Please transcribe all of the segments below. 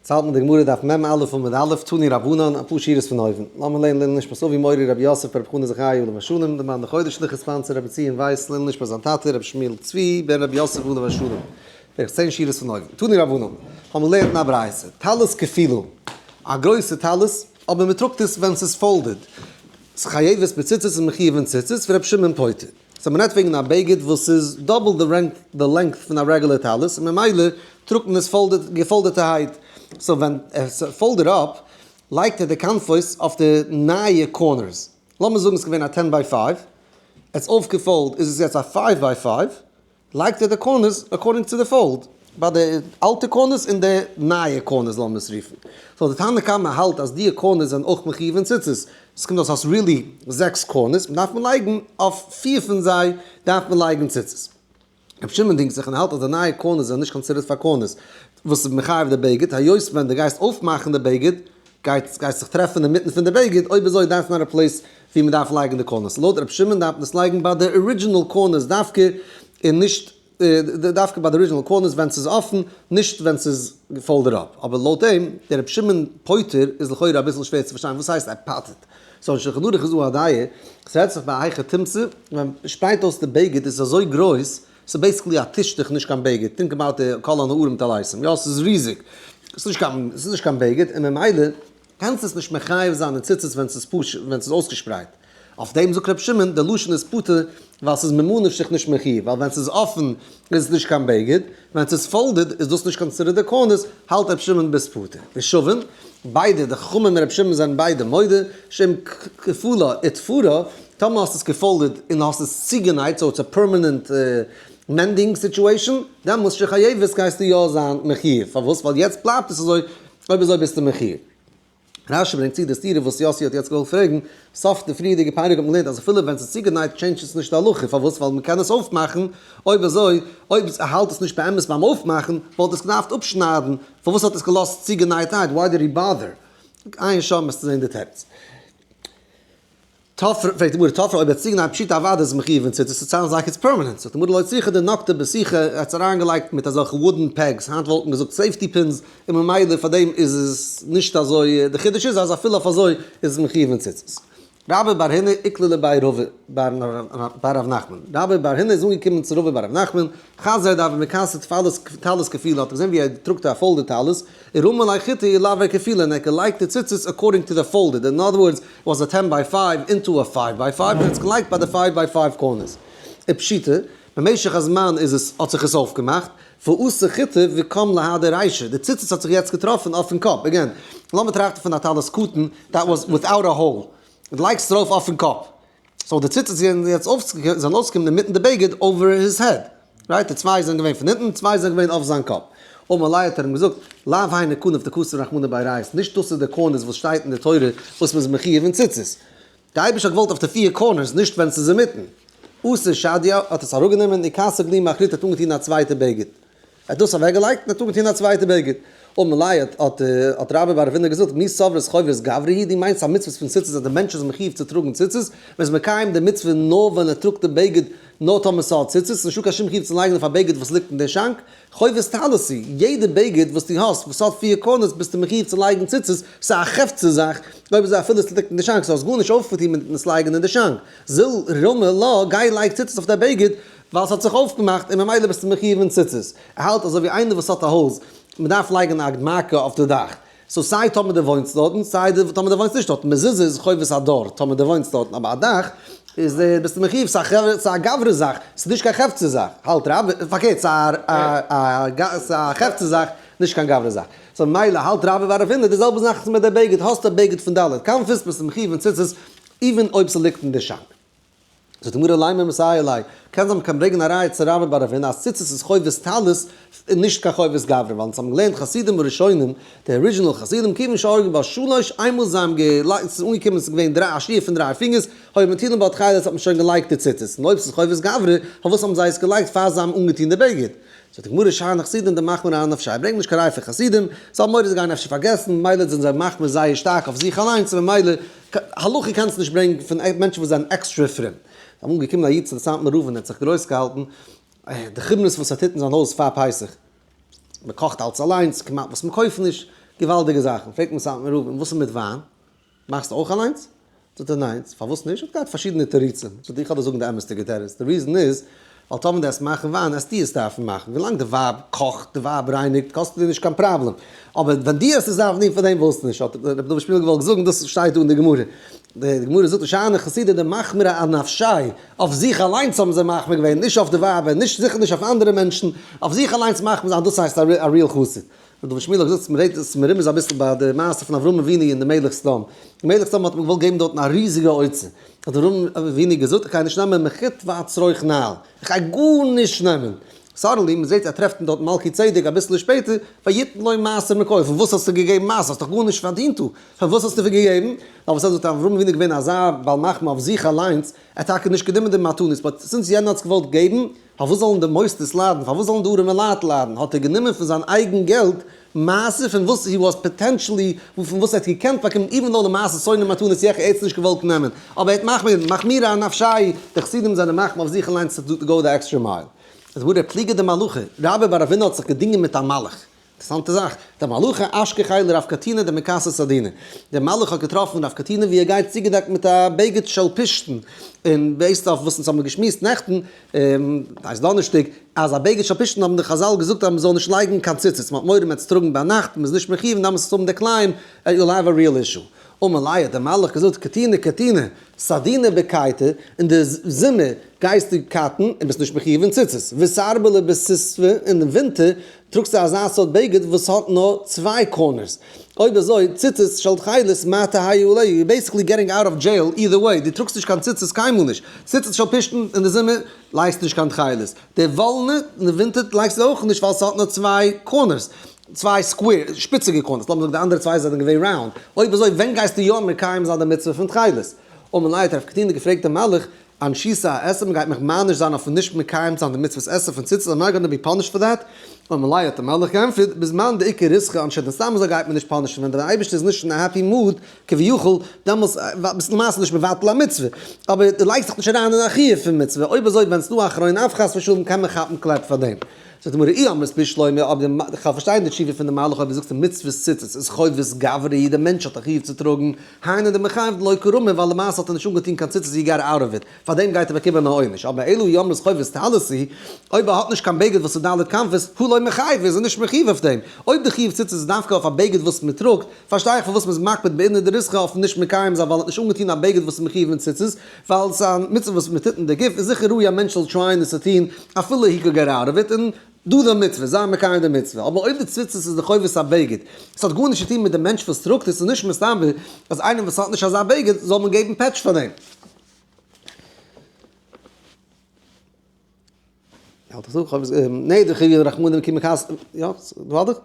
יעצט האלט מען די גמרא דף מ א עמוד א', תנו רבנן, אפאר שורות פון אויבן. לאמיר לערנען לעילוי נשמת אבי מורי רבי יוסף ברב חנא זכרי' עליו השלום, די מאן דחודש שליחות sponsor רבי ציון ווייס, לעילוי נשמת זיין טאטע רבי שמואל צבי בן רבי יוסף עליו השלום. בערך 10 שורות פון אויבן. תנו רבנן, האבן געלערנט אין א ברייתא, טלית כפולה, א גרויסע טלית, אבער מען טראגט עס ווען ס'איז folded. חייבת בציצית איז מחויב אין ציצית, ורבי שמעון פוטר. so מ'רעדט וועגן א בגד וואס איז double די length פון א regular טלית און ממילא טראגט מען עס folded געפאלדעטערהייט, so ווען עס folded up לייגט ער די כנפות אויף די נייע corners, לאמיר זאגן עס איז געווען א ten by five, עס אויפגעפאלד איז עס יעצט א five by five, לייגט ער די corners according צו די fold, ביי די אלטע corners און די נייע corners לאמיר עס רופן. so די תנא קמא האלט אז די corners זענען אויך מחויב אין ציצית, עס קומט אויס אז really זעקס corners, דארף מען לייגן אויף פיר פון זיי דארף מען לייגן ציצית. רבי שמעון דינגט זיך און האלט אז די נייע corners זענען נישט considered פאר corners וואס איז מחייב די בגד, היות ווען דו גייסט אויפמאכן די בגד גייט גייסט זיך טרעפן אינמיטן פון די בגד, אויב אזוי דארף מען א place ווי מען דארף לייגן די corners. לויט רבי שמעון דארף מען עס לייגן ביי די original corners דווקא און נישט דווקא ביי די original corners ווען ס'איז אפן, נישט ווען ס'איז folded up. אבער לויט דעם, דער רבי שמעון פוטר איז לכאורה אביסל שווער צו פארשטיין וואס הייסט ער פטר'ט. so אין שלחן ערוך איז דא א דעה, ס'רעדט זיך ביי א היכי תמצא, ווען מ'שפרייט אויס די בגד איז עס אזוי גרויס, ס'איז basically א טישטוך נישט קיין בגד, think about די כל הנערים טליתים, יא ס'איז ריזיג, ס'איז נישט קיין ס'איז נישט קיין בגד און ממילא קענסטו עס נישט מחייב זיין אין ציצית ווען ס'איז פשוט ווען ס'איז אויסגעשפרייט. אויף דעם זאגט רבי שמעון, די לשון איז פטור ווייל ס'איז ממה נפשך נישט מחויב, ווייל ווען ס'איז אפן איז עס נישט קיין בגד, ווען ס'איז folded איז דאס נישט considered די corners, האלט רבי שמעון ביז פטור. ושוין, ביידע, די חכמים און רבי שמעון זענען ביידע מודה, שאם כפלה ותפרה, טאמער האסט עס געפאלדעד און האסט עס צוגענייט so it's א permanent mending situation, דעמאלס שחייבת גייסטו יא זיין מחויב, פארוואס? ווייל יעצט בלייבט עס אזוי, אויב אזוי ביסטו מחויב. רשי ברענגט צו די סתירה וואס יאסי האט יעצט געוואלט פרעגן, סוף די פריערדיגע פרק האט מען געלערנט אז אפילו ווען ס'איז צוגענייט טשעינדזשט עס נישט די הלכה, פארוואס? ווייל מ'קען עס אויפמאכן, אויב אזוי אויב האלט עס נישט באמת ביים אויפמאכן וואלט עס געדארפט אפשניידן, פארוואס האט עס געלאזט צוגענייטהייט, why did he bother? עיין שם וועסטו זען די תירוץ. תפרה, פרעגט די גמרא, תפרה אויב ער האט צוגענייט פשיטא אוודאי איז מחויב אין ציצית, it sounds like it's permanent, זאגט די גמרא לא צריכא דנקטה בסיכא, ער האט עס אריינגעלייגט מיט אזעלכע wooden pegs, היינט וואלט מען געזאגט safety pins, און ממילא פאר דעם איז עס נישט אזוי, די חידוש איז אז אפילו אויף אזוי איז עס מחויב אין ציצית. רבה בר הונא איקלע לבי רבא בר רב נחמן, רבה בר הונא איז אנגעקומען צו רבא בר רב נחמן, חזייה דהוה מכסי טלית כפולה, האט ער געזען ווי ער טראגט א folded טלית, ורמי ליה חוטא עילויה כפולה, און ער האט געלייגט די ציצית according to the folded, in other words, was a ten by five into a five by five, און ער האט עס געלייגט ביי די five by five corners. ופשיטא, במשך הזמן איז עס האט זיך עס אויפגעמאכט, ואתא חוטא וקם להדי רישא, די ציצית האט זיך יעצט געטראפן אויפן קאפ, again, לאמיר טראכטן פון א טלית קטן, that was without a hole, דו לייגסט עס ארויף אויפן קאפ, so די ציצית זענען יעצט זענען אויסגעקומען אינמיטן די בגד over his head, right? די צוויי זענען געווען פון אונטן, צוויי זענען געווען אויף זיין קאפ. אמר ליה האט ער אים געזאגט, לאו היינו כנף דכתב רחמנא באורייתא, נישט דאס איז די corners וואס שטייט אין די תורה וואס מ'איז מחויב אין ציצית. די אייבערשטער האט געוואלט אויף די פיר corners, נישט ווען ס'איז אינמיטן. אתא שדייה האט עס אראפגענומען, אכסי גלימא אחריתא האט אנגעטון א צווייטע בגד. ער האט דאס אוועקגעלייגט און האט אנגעטון א צווייטע בגד. אמר ליה האט האט רבה בר רב הונא געזאגט, מי סברת חובת גברא היא, דו מיינסט א מצוה פון ציצית אז די מענטש איז מחויב צו טראגן ציצית, מען איז מקיים די מצוה נאר ווען ער טראגט די בגד, נאר טאמער ס'האט ציצית, נישטא קיין שום חיוב צו לייגן אויף א בגד וואס ליגט אין די שאנק, חובת טלית היא, יעדע בגד וואס דו האסט וואס האט פיר corners ביסטו מחויב צו לייגן ציצית, ס'איז א חפצא זאך, אויב אזוי אפילו ס'ליגט אין די שאנק, סאו האסט גארנישט אויפגעטון מיטן עס לייגן אין די שאנק, זיל רמי לה, גיי לייג ציצית אויף די בגד, ווייל ס'האט זיך אויפגעמאכט און ממילא ביסטו מחויב אין ציצית. ער האלט אזוי ווי איינער וואס האט א הויז, מ'דארף לייגן א מעקה אויף די דאך. so סיי טאמער דו וואוינסט דארטן, סיי טאמער דו וואוינסט נישט דארטן. מזוזה איז חובת הדר טאמער דו וואוינסט דארטן, אבער א דאך איז ביסטו מחויב, ס'איז א גברא זאך, ס'איז נישט קיין חפצא זאך. האלט רב, פארקערט, ס'איז א חפצא זאך, נישט קיין גברא זאך. so ממילא האלט רבה בר רב הונא די זעלבע זאך מיט די בגד, האסט א בגד פון ד' כנפות ביסטו מחויב אין ציצית, even אויב ס'ליגט אין די שאנק. זאגט די גמרא לימא מסייע ליה, קען זיין מ'קען ברענגען א ראיה צו רבה בר רב הונא אז ציצית איז חובת טלית און נישט קיין חובת גברא, ווייל אונז האבן געלערנט חסידים הראשונים, די original חסידים, כיוון שארגו בה שלש, איינמאל זיי האבן געלייגט, ס'איז אנגעקומען ס'איז געווען דריי א שיעור פון דריי פינגערס, היו מטילין בה תחילת האט מען שוין געלייגט די ציצית, און אויב ס'איז חובת גברא, פארוואס האבן זיי עס געלייגט פאר זיי האבן אנגעטון די בגד? זאגט די גמרא שאני חסידים דמחמירי אנפשייהו, ברענג נישט קיין ראיה פון חסידים, זיי האבן מורא זיי גייען אפשר פארגעסן, ממילא זענען זיי מחמיר זייער שטארק אויף זיך אליינס, און ממילא הלכה קענסטו נישט ברענגן פון מענטשן וואס זענען עקסטרע פרום. איז אמאל געקומען א איד צו די סאטמאר רב און ער האט זיך גרויס געהאלטן די חומרות וואס ער טוט אין זיין הויז פאר פסח. מען קאכט אלץ אליינס, כמעט וואס מען קויפט נישט. געוואלדיגע זאכן. פרעגט מען סאטמאר רב, און וואס איז מיט וויין? מאכסטו אויך אליינס? זאגט ער ניין, פארוואס נישט? האט געהאט פארשידענע תירוצים, זאגט ער איך וועל דיר זאגן די אמת'דיגע תירוץ, די reason איז ווייל טאמער דו וועסט מאכן וויין וועסטו עס דארפן מאכן, ווילאנג די ווייב קאכט, די ווייב רייניגט, קאסט דיר נישט קיין פראבלעם, אבער ווען דו וועסט עס דארפן טון פאר דעם ווילסטו נישט, האט רבי דוד שפיגל געוואלט זאגן, דאס שטייט דא אין די גמרא, די גמרא זאגט שאני חסידא דמחמירי אנפשייהו, אויף זיך אליינס האבן זיי מחמיר געווען, נישט אויף די ווייבער, נישט זיכער נישט אויף אנדערע מענטשן, אויף זיך אליינס מחמיר זיין דאס הייסט א real חסיד. ר' דוד שמואל האט געזאגט, מ'רעדט עס מרומז אביסל ביי די מעשה פון אברהם אבינו און די מלך סדום. די מלך סדום האט אים געוואלט געבן דארטן א ריזיגע אוצר. האט אברהם אבינו געזאגט, איך גיי נישט נעמען מחוט ועד שרוך נעל, איך גיי גארנישט נעמען. suddenly, מ'זעט ער טרעפט אים דארט מלכי צדק אביסל שפעטער, ויתן לו מעשר מכל, פון וואס האסטו געגעבן מעשר? האסט דאך גארנישט פארדינט דא, פון וואס האסטו געגעבן? נאר וואס האט אברהם אבינו געווען אזא בעל מחמיר אויף זיך אליינס, ער האט טאקע נישט גענומען די מתנות, but since יענער האט עס געוואלט געבן, פארוואס זאלן די מוסדות ליידן? פארוואס זאלן די ארעמע לייט ליידן? האט ער גענומען פון זיין אייגן געלט מעשר פון וואס he was potentially, פון וואס ער האט געקענט באקומען, even though למעשה שונא מתנות יחי, ער האט עס נישט געוואלט נעמען, אבער ער האט מחמיר, מחמירי אנפשייהו, די חסידים זענען מחמיר אויף זיך אליינס to go the extra mile. איז וואו דער פליגא דמלכא, רבה בר רב הונא האט זיך געדינגען מיט א מלאך. אינטערעסאנטע זאך, דמלכא אשכחיה לרב קטינא דמיכסי סדינא, דער מלאך האט געטראפן רב קטינא ווי ער גייט צוגעדעקט מיט א בגד של פשתן, און based אויף וואס אונז האבן געשמועסט נעכטן, הייסט דאנערשטאג, אז א בגד של פשתן האבן די חזל געזאגט אז מען זאל נישט לייגן קיין ציצית, מען האט מורא מען וועט עס טראגן ביינאכט, מען איז נישט מחיוב און דאן מוז עס האבן די כלאים, you'll have a real issue. אמר ליה האט דער מלאך געזאגט, קטינא קטינא, סדינא בקיטא, אין די זומער גייסטו cotton און ביסט נישט מחיוב אין ציצית, וסרבלא בסיתוא, אין די ווינטער טראגסטו אזא סארט בגד וואס האט נאר צוויי corners? אויב אזוי, ציצית של תכלת מה תהא עליה, you're basically getting out of jail either way, דו טראגסט נישט קיין ציצית קיינמאל נישט, ציצית של פשתן אין די זומער לייגסטו נישט קיין תכלת, די וואלענע אין די ווינטער לייגסטו אויך נישט ווייל ס'האט נאר צוויי corners, צוויי square, שפיציגע corners, לאמיר זאגן די אנדערע צוויי זענען געווען round, אויב אזוי ווען גייסטו יא מקיים זיין די מצוה פון תכלת? אמר ליה האט רב קטינא געפרעגט דעם מלאך, אענשיתיה אעשה, מ'גייט מיך מעניש זיין אויפן נישט מקיים זיין די מצוות עשה פון ציצית, am I gonna be punished for that? אמר ליה האט דער מלאך געענטפערט, בזמן דאיכא ריתחא אענשיתיה, סתם אזוי גייט מען נישט punish ן, ווען דער אייבערשטער איז נישט אין א happy mood כביכול, דעמאלס ביסטו למעשה נישט מבטל א מצוה, אבער דו לייגסט דיך נישט אריין אין א חיוב פון מצוה, אויב אזוי ווען ס'דא א חרון אף חס ושלום קען מען כאפן קלעפ פאר דעם. זאגט די גמרא אי אמרת בשלמא, אבער די כ'וועל פארשטיין די תשובה פון די מלאך אויב דו זאגסט מצוות ציצית איז חובת גברא, דער מענטש האט א חיוב צו טראגן, היינו דמיחייב דלא קא רמי ווייל למעשה האט ער נישט אנגעטון קיין ציצית he got out of it, פארדעם גייט ער באקומען א עונש, אבער אלא אי אמרת חובת טלית היא, אויב ער האט נישט קיין בגד וואס איז ד' כנפות, הא לא מיחייב איז ער נישט מחיוב אויף דעם, אויב די חיוב ציצית איז דווקא אויף א בגד וואס מען טראגט, פארשטיי איך פארוואס מען איז מקפיד בעידנא דריתחא אויפן נישט מקיים זיין ווייל ער האט נישט אנגעטון א בגד וואס איז מחיוב אין ציצית, ווייל ס'איז א מצוה וואס מען טוט אין די גוף איז זיכער ראוי א מענטש זאל try ען עס צו טון אפילו he could get out of it און do די מצוה, זיי מקיים די מצוה, אבער אויב די ציצית איז די חובת הבגד, עס האט גארנישט צו טון מיט די מענטש וואס טראגט עס, איז נישט מסתבר אז איינער וואס האט נישט אזא בגד זאל מען געבן פעטש פאר דעם. האלט איך דא? כ'האב עס, נעדער חייא רחמנא כי מכס, יא, דא האלט איך?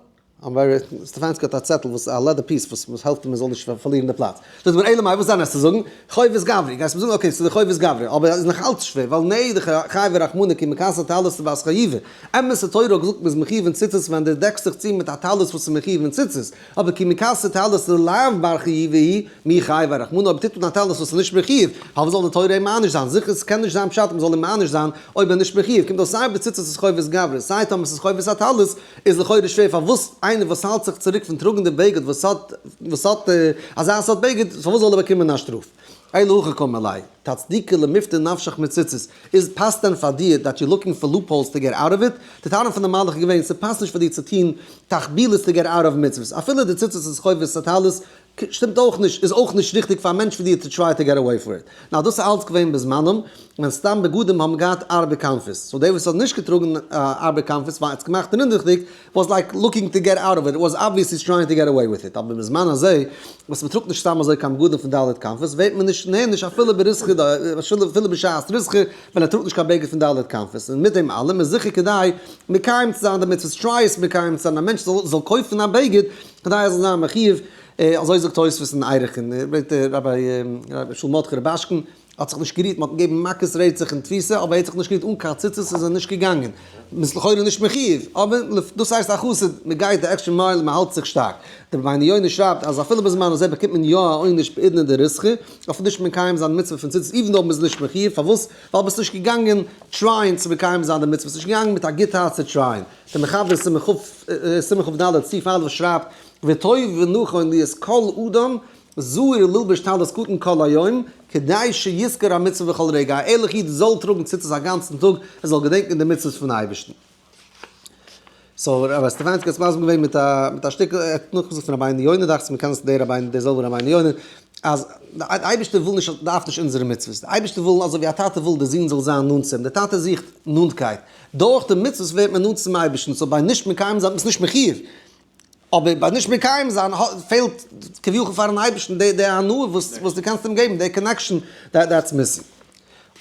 סטעפאנסקי האט א צעטל וואס א leather piece וואס וואס העלפט אים ער זאל נישט פארלירן די פלאץ. זאגט מיר אלא מאי וואס זיין עס צו זאגן? חובת גברי, גייסט מיר זאגן okay ס'איז די חובת גברי, אבער איז נאך אלץ שווער, ווייל נעדער חייבי רחמנא כי מכסי טלית לבת חיובא. אמת די תורה האט געזאגט מ'איז מחיוב אין ציצית ווען דו דעקסט זיך צו מיט א טלית וואס איז מחיוב אין ציצית, אבער כי מכסי טלית דלאו בר חיובא הוא, מי חייביה רחמנא אויב טוט מען א טלית וואס איז נישט מחיוב, פארוואס זאל די תורה אים מעניש זיין? זיכער ס'קען נישט זיין פשט מ'זאל אים מעניש זיין אויב ער איז נישט מחיוב, קומט אויס סיי אויב די ציצית איז חובת גברא סיי טאמער ס'איז חובת הטלית, איז לכאורה שווער פארוואס איינער וואס האלט זיך צוריק פון טראגן די בגד וואס האט וואס האט אזא סארט בגד פארוואס זאל ער באקומען א שטראף? אלא הכי קאמר ליה, תצדיקא למיפטר נפשך מציצית, איז פאסט דען פאר דיר that you looking for loopholes to get out of it? די טענה פון די מלאך איז געווען ס'פאסט נישט פאר דיר צו טון תחבולות to get out of מצוות, אפילו די ציצית איז חובת הטלית, שטימט אויך נישט, איז אויך נישט ריכטיג פאר א מענטש ווי דיר to try to get away for it. נאר דאס איז אלץ געווען בזמנם ווען סתם בגדים האבן געהאט ארבע כנפות, so דער וואס האט נישט געטראגן ארבע כנפות ווייל ער האט עס געמאכט רינדעכדיג was like looking to get out of it, was obviously trying to get away with it, אבער בזמן הזה וואס מען טראגט נישט סתם אזוי קיין בגדים פון ד' כנפות ווערט מען נישט נענש אפילו בריתחא אפילו בשעת ריתחא ווען ער טראגט נישט קיין בגד פון ד' כנפות, און מיט דעם אלעם איז זיכער כדאי מקיים צו זיין די מצוות, try עס מקיים צו זיין, א מענטש זאל קויפן א בגד כדי ער זאל זיין מחיוב, אזוי זאגט תוספות אין ערכין, רבי שלום מרדכי רובאשקין האט זיך נישט גערירט, מען האט אים געגעבן מכות רצח און תפיסה, אבער ער האט זיך נישט גערירט, אן קיין ציצית איז ער נישט געגאנגען, מען איז לכאורה נישט מחיוב, אבער דאס הייסט א חסיד, מען גייט די extra mile און מען האלט זיך שטארק. דער רבינו יונה שרייבט אז אפילו בזמן הזה באקומט מען יא א עונש בעידנא דריתחא, אויף נישט מקיים זיין מצוה פון ציצית even though מען איז נישט מחיוב, פארוואס? ווייל ביסט נישט געגאנגען try ען צו מקיים זיין די מצוה, ביסט נישט געגאנגען מיט א גוט הארץ צו try ען. דער מחבר סימן כ"ד סעיף א' שרייבט. וטוב ונכון להיות כל אדם זהיר ללבוש טלית קטן כל היום, כדי שיזכור המצוה בכל רגע, א ערליכע איד זאל טראגן ציצית א גאנצן טאג, ער זאל געדענקען די מצוות פון אייבערשטן. so רבי סטעפאנסקי האט מסביר געווען מיט א מיט א שטיקל, ער האט נאכגעזאגט פון רבינו יונה, דאכט זיך מ'קען עס דער רבינו דער זעלבער רבינו יונה, אז די אייבערשטער וויל נישט דארף נישט אונזערע מצוות, די אייבערשטער וויל אזוי ווי א טאטע וויל די זון זאל זיין נאנט צו אים, דער טאטע זוכט נאנטקייט, דורך די מצוות ווערט מען נאנט צום אייבערשטן, so ביי נישט מקיים זיין איז נישט מחיוב, אבער ביי נישט מקיים זיין פעלט כביכול פארן אייבערשטן די הנאה וואס דו קענסט אים געבן, די connection that's missing.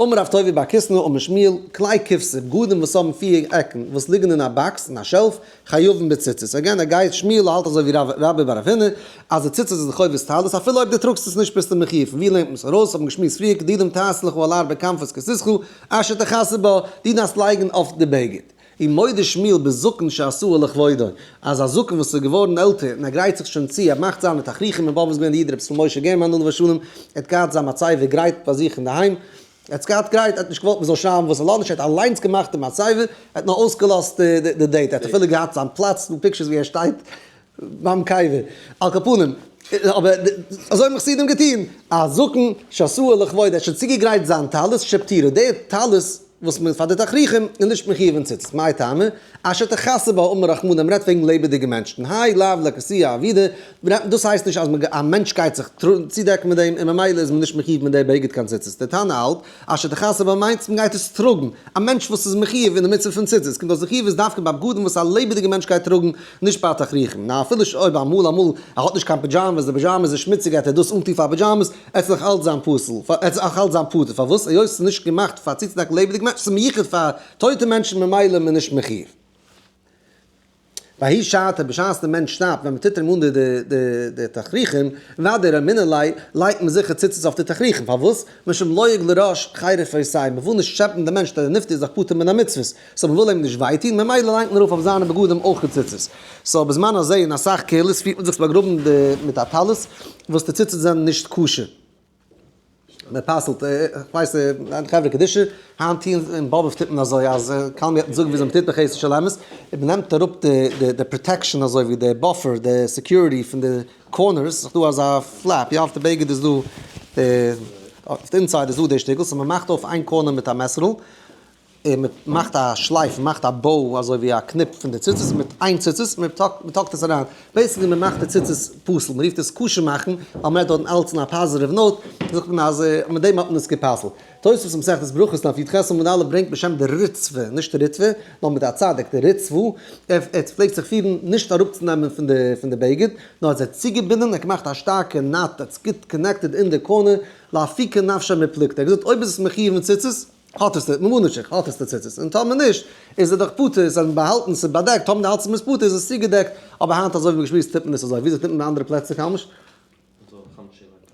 אמר רב טובי' בר קיסנא אמר שמואל, כלי כבשה, בגדים וואס האבן פיר עקן, וואס ליגן אין א box, אין א shelf, חייבין בציצית. again, ער גייט, שמואל האלט אזוי ווי רבה בר רב הונא, אז די ציצית איז די חובת טלית, אפילו אויב דו טראגסט עס נישט ביסטו מחיוב. פון ווי לערנט מען עס ארויס? האט מען געשמועסט פריער, כדילים תעשה לך על ארבע כנפות כסותך, אשר תכסה בה, דו דארפסט לייגן אויף די בגד. און מודה שמואל בזקן שעשאוה לכבודו, אז א זקן וואס איז געווארן עלטער און ער גרייט זיך שוין צו, ער מאכט זיינע תכריכים, אין באבוב איז געווען די איד רבי ישראל משה גערמאן עליו השלום, ער האט געהאט זיין מצבה גרייט ביי זיך אינדערהיים, ער האט עס געהאט גרייט, ער האט נישט געוואלט מען זאל שרייבן וואס ער לאזט נישט, ער האט אליינס געמאכט די מצבה, ער האט נאר אויסגעלאזט די date, ער האט אפילו געהאט זיין פלאץ, ס'דא pictures ווי ער שטייט ביים קבר, על כל פנים, אבער אזוי האבן חסידים געטון, א זקן שעשאוה לכבודו, ער האט שוין צוגעגרייט זיין טלית שפטירה, די טלית וואס מען פאר די תכריכים איז נישט מחיוב אין ציצית, מאי טעמא? אשר תכסה בה אמר רחמנא, מען רעדט וועגן לעבעדיגע מענשטן, האי לאו לכסויי עבידא, דאס הייסט נישט אז א מענטש גייט זיך צודעקן מיט דעם און ממילא איז מען נישט מחיוב מיט די בגד קיין ציצית, די תנא האלט, אשר תכסה בה מיינט מען גייט עס טראגן, א מענטש וואס איז מחיוב אין די מצוה פון ציצית, קומט אויס די חיוב איז דווקא ביי בגדים וואס א לעבעדיגע מענטש גייט טראגן, נישט ביי תכריכים, נאר אפילו אויב אמאל אמאל ער האט נישט קיין פידזשאמעס, די פידזשאמעס איז שמוציג גייט ער דאס אנטון פאר פידזשאמעס, עס זאל נאך אלץ זיין פסול, עס זאל נאך אלץ זיין פטור, פארוואס? היות עס איז נישט געמאכט פאר צוצודעקן לעבעדיגע מענטשן, עס איז מיוחד פאר טויטע מענטשן ממילא איז מען נישט מחיוב. בההיא שעתא בשעת די מענטש שטארבט ווען מען טוט אים אן די תכריכים, ודאי רמינא ליה, לייגט מען זיכער ציצית אויף די תכריכים, פארוואס? משום לועג לרש חרף עושה, מען וויל נישט טשעפען די מענטש, דער נפטר איז דאך פטור מן המצוות, so מען וויל אים נישט וויי טון, ממילא לייגט מען ארויף אויף זיינע בגדים אויך די ציצית. so בזמן הזה אין אסאך קהילות פירט מען זיך צו באגראבן די מיט א טלית וואס די ציצית זענען נישט כשר. מען פסל'ט, איך ווייס אין חברה קדישא, היינט טוען אין באבוב טוט מען אזוי אז קאלמי האט זאגן וויאזוי מען טוט בחסד של אמת, מען נעמט אראפ די די protection אזוי ווי די buffer די security פון די corners, ס'איז דא אזא flap, יא אויף די בגד איז דא די אויף די inside איז דא די שטיקל, so מען מאכט אויף איין corner מיט א מעסערל, און מען מאכט א שלייף, מען מאכט א bow אזוי ווי א קניפ פון די ציצית מיט איין ציצית, מען tuck ט עס אריין, basically מען מאכט די ציצית פסול, מען רופט עס כשר מאכן, ווייל מען רעדט דארטן אלץ אין א positive note, זאגט מען אז מיט דעם האט מען עס גע'פסל'ט. תוספות אין מסכת ברכות דף י"ח עמוד א' ברענגט בשם די ריצב"א, נישט די ריטב"א, נאר מיט א צדיק, די ריצב"א, ער פלעגט זיך פירן נישט אראפצונעמען פון די בגד, נאר האט זיי צוגעבינדן, ער האט געמאכט א שטארקע knot, האט עס גוט connected אין די corner, לאפוקי נפשיה מפלוגתא, ער האט געזאגט אויב איז עס מחיוב אין ציצית, האט עס די, ממה נפשך, האט עס די ציצית, און טאמער נישט, איז ער דאך פטור, עס איז באהאלטן, עס איז באדעקט, טאמער די האלטסט מ'איז פטור איז עס צוגעדעקט, אבער היינט אזוי ווי מ'האט געשמועסט טוט מען עס אזוי, וויאזוי טוט מען ביי אנדערע פלעצער קאמיש?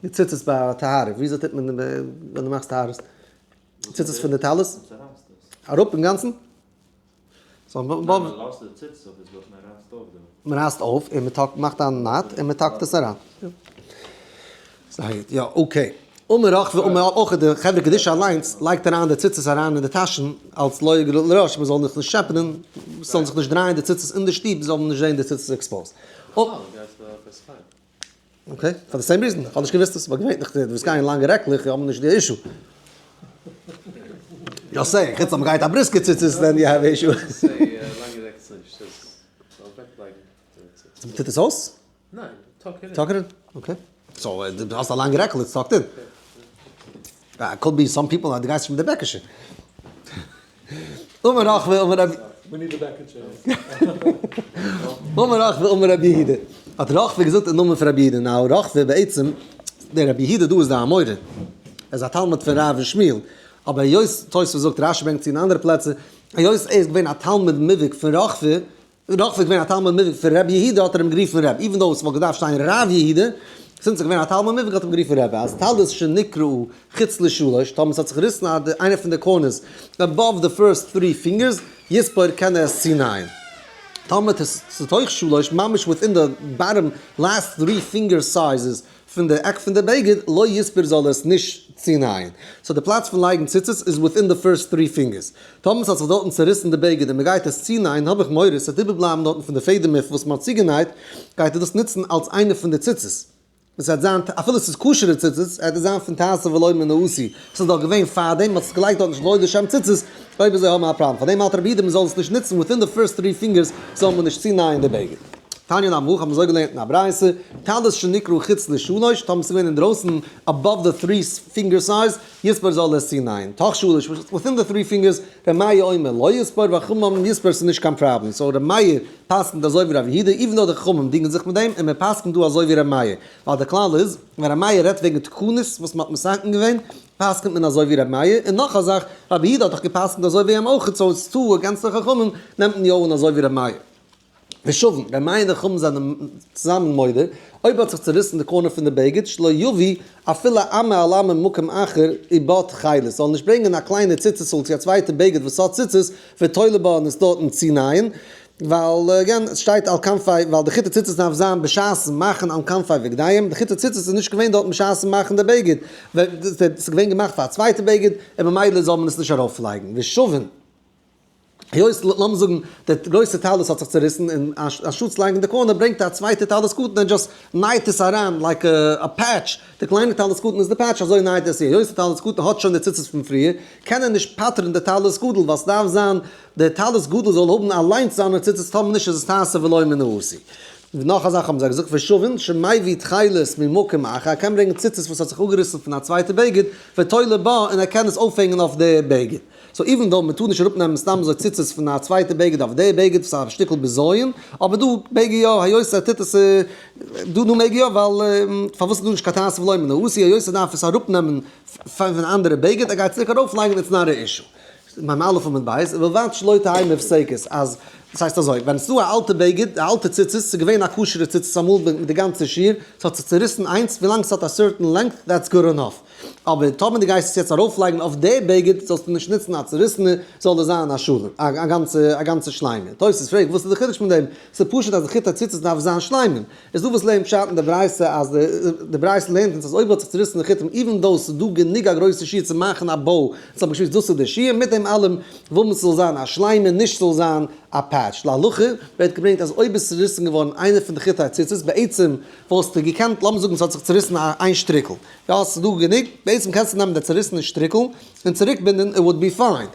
די ציצית ביי טהרה, וויאזוי טוט מען ווען דו מאכסט טהרות? ציצית פון די טלית? אראפ אינגאנצן? מען רייסט אויף און מען מאכט א knot און מען tuck ט עס אריין. יא okay. אמר רחבה אמר אויך די חברה קדישא אליינס לייגט אריין די ציצית אריין אין די טאשן אלס לועג לרש מען זאל זיך נישט טשעפענען, ס'זאלן זיך נישט דרייען די ציצית אין די שטוב זאל מען נישט זען די ציצית exposed. okay, for the same reason, איך האב נישט געוואוסט דאס, אבער געווענליך די וואס גייען לאנגע רעקלעך האבן נישט די issue. יא סעי, חוץ אז מ'גייט א בריסקער ציצית then you have issue. טוט עס אויס? ניין, tuck it in. Tuck it in, okay. So דו האסט א לאנגע רעקל, it's tucked in. Could be some people אז דו גייסט נישט מיט די בעקישע. אמר רחבה אמר רבי. We need the בעקיטשע. אמר רחבה אמר רבי יהודה. האט רחבה געזאגט אין נאמען פון רבי יהודה. now רחבה בעצם, דער רבי יהודה דא איז די אמורא. ער איז א תלמיד פון רב און שמואל. אבער היות תוספות זאגט, רשי ברענגט צו אין אנדערע פלעצער, היות ער איז געווען א תלמיד מובהק פון רחבה, רחבה איז געווען א תלמיד מובהק פון רבי יהודה האט ער אים גערופן רבי, even though עס וואלט געדארפט שטיין רב יהודה, since ער איז געווען א תלמיד מובהק האט ער אים גערופן רבי, אז טלית שנקרעה חוץ לשלוש, טאמער עס האט זיך געריסן איינע פון די corners above the first three fingers, יתפור קען ער עס צונייען. טאמער האט עס בתוך שלוש, ממש within the bottom last three finger sizes. פון די עק פון די בגד, לא יספור זאל עס נישט צונייען. So די פלאץ פון לייגן ציצית איז within the first three fingers. טאמער ס'האט זיך דארטן צוריסן די בגד און מ'גייט עס צונייען האב איך מורא ס'וועט איבערבלייבן דארטן פון די פעדעמער וואס מ'האט צוגענייט, גייט ער דאס נוצן אלס איינע פון די ציצית. עס וועט זיין, אפילו עס איז כשר'ע ציצית, וועט עס זיין פון תעשה ולא מן העשוי. עס איז דאך געווען פארדעם, מען האט עס געלייגט דארט נישט לא לשם ציצית, אויב אזוי האבן מיר א פראבלעם. פארדעם האלט רבי יהודה מען זאל עס נישט נוצן within the first three fingers זאל מען נישט צונייען די בגד. תניא נמי הכי האבן אזוי געלערנט אין א ברייתא, טלית שנקרעה חוץ לשלוש, טאמער עס איז געווען אינדרויסן above the three finger size, יספור זאל עס צונייען. תוך שלש, within the three fingers, ר' מאיר אומר לא יספור וחכמים אומרים יספור ס'איז נישט קיין פראבלעם. So ר' מאיר פסק'נט אזוי ווי ר' יהודה, even though די חכמים דינגען זיך מיט דעם, און מען פסק'נט דא אזוי ווי ר' מאיר. ווייל די כלל איז, ווען ר' מאיר רעדט וועגן תקנות וואס מען האט מתקן געווען, פסק'נט מען אזוי ווי ר' מאיר, און נאך א זאך, רבי יהודה האט דאך געפסק'נט אזוי ווי אים אויך, so איז טו against די חכמים, נעמט מען יא אן אזוי ווי ר' מאיר. ושוין, ר' מאיר און די חכמים זענען צוזאמען מודה, אויב האט זיך צוריסן די corner פון די בגד, שלא יביא אפילו אמה על אמה ממקום אחר ובה תכלת, זאל נישט ברענגען א קליינע ציצית'ל צו א צווייטע בגד וואס האט ציצית, ותולה בה און עס דארטן צונייען, ווייל again, עס שטייט על כנפי, ווייל די חוטי ציצית דארף זיין בשעת'ן מאכן על כנפי בגדיהם, די חוטי ציצית איז נישט געווען דארטן בשעת'ן מאכן די בגד, עס איז געווען געמאכט פאר א צווייטע בגד, און ממילא זאל מען עס נישט ארויפלייגן, ושוין. היות לאמיר זאגן די גרויסע טלית האט זיך צוריסן און אנשטאט צו לייגן די corner ברענגט ער א צווייטע טלית קטן און just נייט עס אריין like א patch, די קליינע טלית קטן איז די patch אזוי נייט עס היות די טלית קטן האט שוין די ציצית פון פריער קען ער נישט פטר'ן די טלית גדול ווייל ס'דארף זיין די טלית גדול זאל האבן אליינס זיינע ציצית טאמער נישט איז עס תעשה ולא מן העשוי. נאך א זאך האבן זיי געזאגט ושוין שמביא תכלת ממקום אחר ער קען ברענגען ציצית וואס האט זיך אפגעריסן פון א צווייטע בגד ותולה בה און ער קען עס אויפהענגען אויף די בגד. So even though מ'טאר נישט אראפנעמען סתם אזוי ציצית פון א צווייטע בגד אויף די בגד וואס איז א שטיקל בזיון, אבער דא מעג ער יא היות ער טוט עס דא דא מעג ער יא ווייל פארוואס איז דא נישט קיין תעשה ולא מן העשוי היות ער דארף עס אראפנעמען פון אנדערע בגד ער גייט צוריק ארויפלייגן it's not a issue. מ א עמוד בית, ובלבד שלא תהא מפסקת אז דאס הייסט אזוי ווען עס איז דא א אלטע בגד א אלטע ציצית ס'איז געווען א כשר'ע ציצית אמאל מיט די גאנצע שיעור ס'האט זיך צוריסן איינס ווילאנג ס'האט א certain length that's good enough. אבער טאמער דו גייסט עס יעצט ארויפלייגן אויף די בגד זאלסטו נישט נוצן א צוריסענע, זאל דאס זיין א שלם, א גאנצע, א גאנצע שלימה. תוס' פרעגט וואס איז די חידוש מיט דעם? ס'איז פשוט אז די חוט הציצית דארף זיין שלימים. איז דא וואס לערנט פשט אין די ברייתא אז די ברייתא לערנט אונז אז אויב האט זיך צוריסן די חוטים even though ס'איז דא גענוג א גרויסע שיעור צו מאכן א bow, אונז האבן געשמועסט דאס איז די שיעור, מיט דעם אלעם וויל מען ס'זאל זיין א שלימה נישט ס'זאל זיין א patch. להלכה ווערט געברענגט אז אויב איז צוריסן געווארן איינע פון די חוטי הציצית בעצם וואלסטו געקענט לאמיר זאגן ס'האט זיך צוריסן א איין שטריקל, יא ס'איז דא גענוג, בעצם קענסטו נעמען די צוריסענע שטריקל און צוריק בינדען it would be fine,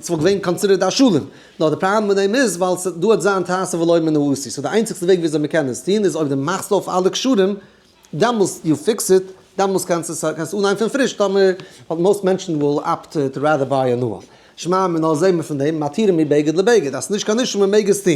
ס'וואלט געווען considered א שלם, נאר די פראבלעם מיט דעם איז ווייל ס'דא וועט זיין תעשה ולא מן העשוי, so די איינציגסטע וועג וויאזוי מ'קען עס טון איז אויב דו מאכסט אויף אלע קשרים, דעמאלס you fix it, דעמאלס קענסטו אנהייבן פון פריש, טאמער most מענטשן will opt to rather buy a new one. שמע מינה זעהן מיר פון דעם, מתירים מבגד לבגד, אז ס'איז נישט קיין issue מען מעג עס טון.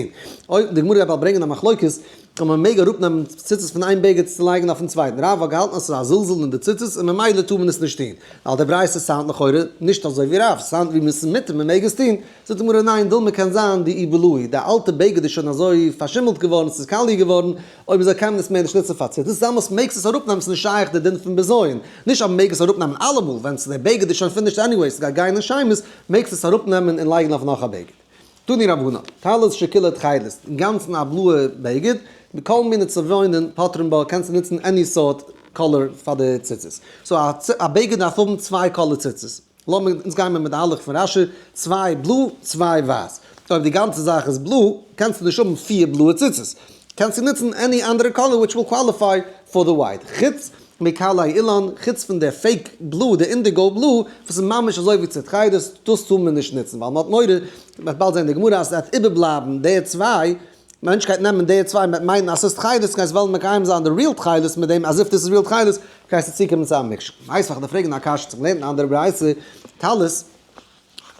אוי, די גמרא גייט באלד ברענגען א מחלוקת, אז מען מעג אראפנעמען ציצית פון איין בגד צו לייגן אויפן צווייטן. רב האט געהאלטן אז ס'איז א זלזול אין די ציצית און ממילא טאר מען עס נישט טון. ווייל די ברייתא sound לכאורה נישט אזוי ווי רב, sound ווי מ'איז מותר מען מעג עס טון. זאגט די גמרא ניין, דילמא קען זיין דאיבלוהו, די אלטע בגד איז שוין אזוי פארשימלט געווארן, ס'איז קאליע געווארן, אויב אזוי קען מען עס מער נישט נוצן פאר ציצית, דאמאלס מעגסט עס אראפנעמען, ס'איז נישט שייך די דין פון בזיון, נישט אז מ'מעג עס אראפנעמען אלעמאל, ווען ס'איז דער בגד איז שוין finished anyway, ס'גייט גיין אין שמות, מעגסט עס אראפנעמען און לייגן אויף נאך א בגד. תנו רבנן, טלית שכולה תכלת, אינגאנצן א בלויע בגד, מכל מיני צבעונין פוטרין בה, קענסטו נוצן any סארט color פאר די ציצית. so א בגד דארף האבן צוויי color ציצית. לאמיר אונז גייען מיר מיט די הלכה פון רשי, צוויי בלוי, צוויי ווייס. אויב די גאנצע זאך איז בלוי, קענסטו נישט האבן פיר בלויע ציצית. קענסטו נוצן any אנדערע color which will qualify for the white. חוץ מקלעי אילן, חוץ פון די fake blue, די indigo blue, וואס איז ממש אזוי ווי תכלת, דאס טאר מען נישט נוצן, ווייל מען האט מורא, מען וועט באלד זען אין די גמרא אז עס וועט איבערבלייבן די צוויי, מענטש גייט נעמען די צוויי מ'וועט מיינען אז ס'איז תכלת, גייסט וועלן מקיים זיין די real תכלת מיט דעם as if דאס איז real תכלת, גייסטו צוקומען צו א מכשול. ווייסט וואס כ'דארף פרעגן א קשיא צו מ'לערנט אן אנדערע ברייתא, טלית,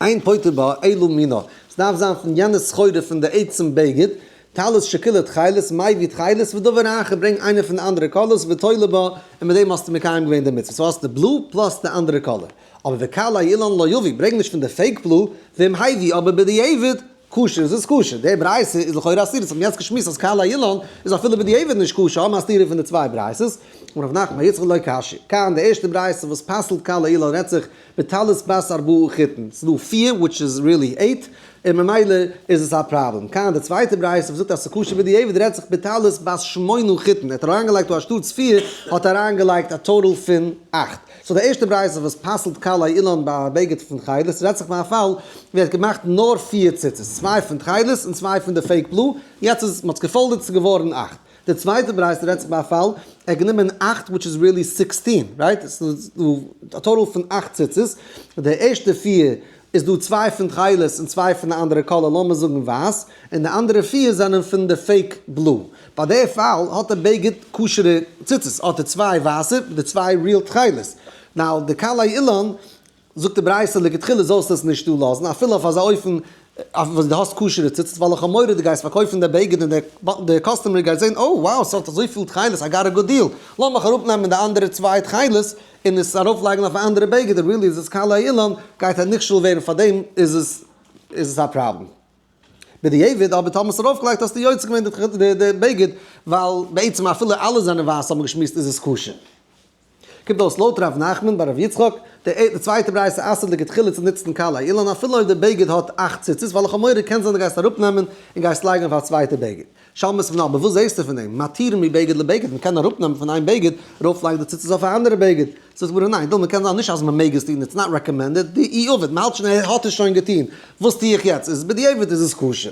אין פוטר בה אלא מינה, ס'דארף זיין פון יענע סחורה פון די עצם בגד, טלית שכולה תכלת, מביא תכלת, ודבר אחר, ברענג איינע פון די אנדערע colors ותולה בה, און מיט דעם האסטו מקיים געווען די מצוה, so האסטו בלוי plus די אנדערע color. אבער וקלעי אילן לא יביא, ברענג נישט פון די fake blue, ואם הביא, אבער בדיעבד, כשר איז עס כשר, די ברייתא איז לכאורה א סתירה, ס'האט מען יעצט געשמועסט אז קלעי אילן איז אפילו בדיעבד נישט כשר, האבן א סתירה פון די צוויי ברייתות, אמר רב נחמן בר יצחק לא קשיא, כאן די ערשטע ברייתא וואס פסל'ט קלעי אילן רעדט זיך בטלית בת ארבעה חוטין, ס'איז דא פיר which is really eight, און ממילא איז עס א פראבלעם. כאן די צווייטע ברייתא וואס זאגט אז ס'איז כשר בדיעבד רעדט זיך בטלית בת שמונה חוטין, ער האט אריינגעלייגט דא אנשטאטס פיר האט ער אריינגעלייגט א total פון אכט. so די ערשטע ברייתא וואס פסל'ט קלעי אילן ביי א בגד פון תכלת רעדט זיך ביי א פאל ווי ער האט געמאכט נאר פיר ציצית, צוויי פון תכלת און צוויי פון די fake blue, יעצט איז מ'האט עס גע fold עט ס'איז געווארן אכט. די צווייטע ברייתא רעדט זיך ביי א פאל ער האט גענומען אכט which is really 16, right? ס'איז דא א total פון אכט ציצית, די ערשטע פיר איז דא צוויי פון תכלת און צוויי פון די אנדערע color לאמיר זאגן ווייס, און די אנדערע פיר זענען פון די fake blue. ביי די פאל האט דער בגד כשר'ע ציצית, האט ער צוויי ווייסע מיט די צוויי real תכלת. now די קלעי אילן, זאגט די ברייתא לכתחילה זאלסטו עס נישט דא לאזן אפילו אויף אזא אופן אויף וואס דו האסט כשר'ע ציצית ווייל איך האב מורא דו גייסט פארקויפן די בגד און די customer גייט זען oh wow ס'האט אזויפיל תכלת I got a good deal לאמיך אראפנעמען די אנדערע צוויי תכלת און עס ארויפלייגן אויף א אנדערע בגד און really איז עס קלעי אילן גייט ער נכשל ווערן פארדעם איז עס איז עס א פראבלעם. בדיעבד אבער טאמער האסט ארויפגעלייגט האסטו יוצא געווען די בגד ווייל בעצם אפילו אלע זענען ווייס האבן געשמועסט איז עס כשר. קומט אויס לויט ר' נחמן בר ר' יצחק, די צווייטע ברייתא אסר'ט לכתחילה צו נוצן קלעי אילן אפילו אויב די בגד האט אכט ציצית ווייל איך האב מורא קען זיין דו גייסט אראפנעמען און גייסט לייגן אויף א צווייטע בגד. שמעת מינה, אבער וואס זעסטו פון דעם? מתירין מבגד לבגד, מען קען אראפנעמען פון איין בגד, ארויפלייגן די ציצית אויף א אנדערע בגד. זאגט די גמרא ניין, דילמא קען זיין נישט אז מען מעג עס טון, it's not recommended, דאי עביד, מען האלט שוין ער האט עס שוין געטון, וואס טו איך יעצט? איז בדיעבד איז עס כשר.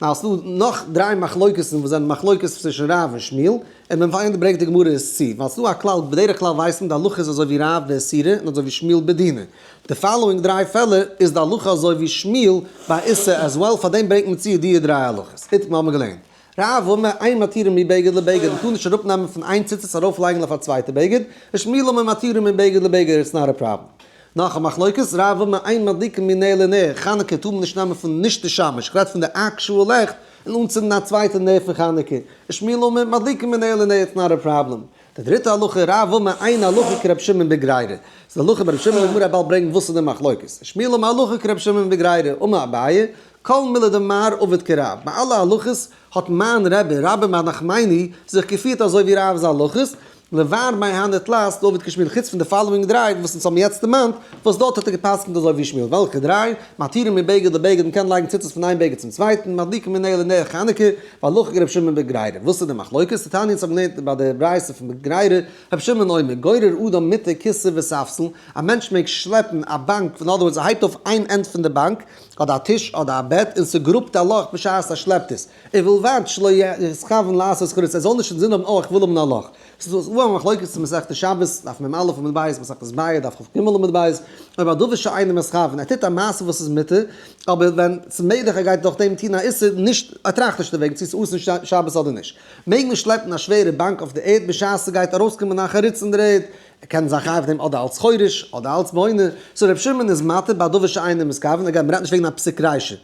now ס'דא נאך דריי מחלוקת'ן וואס זענען מחלוקת צווישן רב און שמואל, און מען פארענדיגט ברענגט די גמרא עס צו, ווייל ס'דא א כלל, בדרך כלל ווייסט מען די הלכה איז אזוי ווי רב באיסורא און אזוי ווי שמואל בדינא. די following דריי פעלער איז די הלכה אזוי ווי שמואל ביי איסור as well, פארדעם ברענגט מען צו די דריי הלכות. איתמר האבן מיר געלערנט. רב אמר אין מתירין מבגד לבגד, מ'טאר נישט אראפנעמען פון איין ציצית ארויפלייגן אויף א צווייטע בגד, ושמואל אמר מתירין מבגד לבגד it's not a problem. נאך א מחלוקת, רב אמר אין מדליקין מנר לנר, חנוכה טאר מען נישט נעמען פון נישט די שמש, כ'רעד פון די actual לעכט, און אנצינדן א צווייטע נר פון חנוכה, ושמואל אמר מדליקין מנר לנר it's not a problem. די דריטע הלכה, רב אמר אין הלכה כרבי שמעון בגרירה. ס'איז די הלכה ביי רבי שמעון, די גמרא באלד ברענגן וואס איז די מחלוקת. שמואל אמר הלכה כרבי שמעון בגרירה, אמר אביי, כל מילי דמר עביד כרב, ביי אלע הלכות האט מיין רבי, רבה בר נחמני, זיך געפירט אזוי ווי רב'ס הלכות, לבר מהני תלת דעביד כשמואל חוץ פון די following דריי וואס אונז האבן יעצט דערמאנט, וואס דארט האט ער גע'פסק'נט אזוי ווי שמואל, וועלכע דריי? מתירין מבגד לבגד מ'קען לייגן ציצית פון איין בגד צום צווייטן, מדליקין מנר לנר חנוכה, והלכה כרבי שמעון בגרירה. וואס איז די מחלוקת? דתניא אונז האבן געלערנט ביי די ברייתא פון בגרירה, רבי שמעון אומר, גורר אדם מיטה כסא וספסל, א מענטש מעג שלעפן א באנק, אין other words ער הייבט אויף איין end פון די באנק, אדער א טיש אדער א בעט און ס'גראבט א לאך בשעת ער שלעפט עס, ובלבד שלא יתכוון לעשות חריץ, ער זאל נישט אינזין האבן אה איך וויל האבן א לאך. ס'איז דא א מחלוקת אין מסכת שבת, דף מ"א עמוד ב', מסכת ביעא, דף כ"ג עמוד ב', אויב א דבר שאינו מתכוון, ער טוט א מעשה וואס איז מותר, אבער ווען ס'איז מעגליך ער גייט דורך דעם טון א איסור, נישט, ער טראכט נישט דערוועגן צו ס'איז אסור שבת אדער נישט. מעג מען שלעפן א שווערע באנק אויף די ערד בשעת ס'גייט ארויסקומען א חריץ אין דער ערד, ער קען זיין חייב דעם אדער אלץ חורש אדער אלץ בונה, so ר' שמעון איז מתיר ביי דבר שאינו מתכוון, אגב מ'רעדט נישט וועגן א פסיק רישא,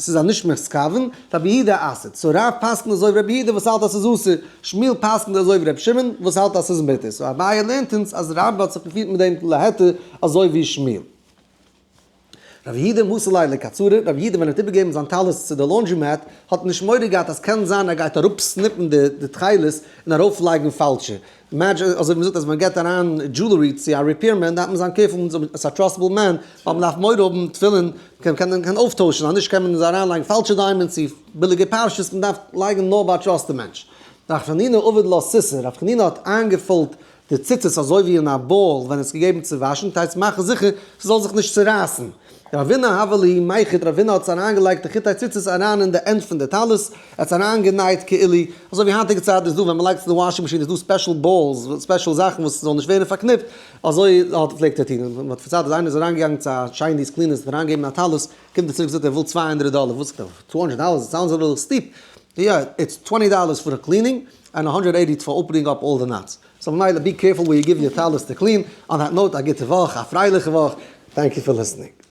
ס'איז א נישט מתכוון, רבי יהודה אסר'ט, so רב פסק'נט אזוי ווי רבי יהודה וואס האלט אז ס'איז אסור, שמואל פסק'נט אזוי ווי ר' שמעון וואס האלט אז ס'איז מותר, so אביי לערנט אונז אז רב האט זיך געפירט מיט דעם להיתר אזוי ווי שמואל. רבי יהודה מסר ליה לקצרה, רבי יהודה ווען ער האט איבערגעגעבן זיין טלית צו די laundromat האט ער נישט מורא געהאט אז קען זיין ער גייט אראפ snip ן די תכלת און ארויף לייגן פאלשע. imagine אזוי ווי מ'זאגט אז מ'געט אריין jewelry צו א repairman דארף מען זיין careful מיט ס'איז א trustable man ווייל מ'דארף מורא האבן תפילין קען קען אויפטוישן אז נישט קען מען זיי אריינלייגן פאלשע diamonds צו ביליגע פרשיות מ'דארף לייגן נאר ביי א trusted מענטש. רב חנינא עביד לה סיסא, רב חנינא האט איינגעפולט די ציצית אזוי ווי אין א ball ווען עס געגעבן צו וואשן, טייטש מאכן זיכער ס'זאל זיך נישט צורייסן. רבינא הוה להו מיחט, רבינא האט עס אריינגעלייגט די חוטי ציצית אריין אין די end פון די טלית, ער האט עס אריינגענייט כאילו, אזוי ווי היינטיגע צייטן איז דא ווען מ'לייגט עס אין די washing machine איז דא special balls, special זאכן וואס ס'זאל נישט ווערן פארקניפט, אזוי האט פלעגט ער טון, מען האט פארציילט אז איינער איז אריינגעגאנגען צו א Chinese cleaner זיך אריינגעבן א טלית, קומט ער צוריק זאגט ער וויל 200 דאלער, וואס זאגט ער 200 דאלער, sounds a little steep, יא, it's 20 dollars for the cleaning, and 180 for opening up all the knots. so ממילא be careful where you give your טלית to clean. on that note א גוטע וואך, א פרייליכע וואך, thank you for listening.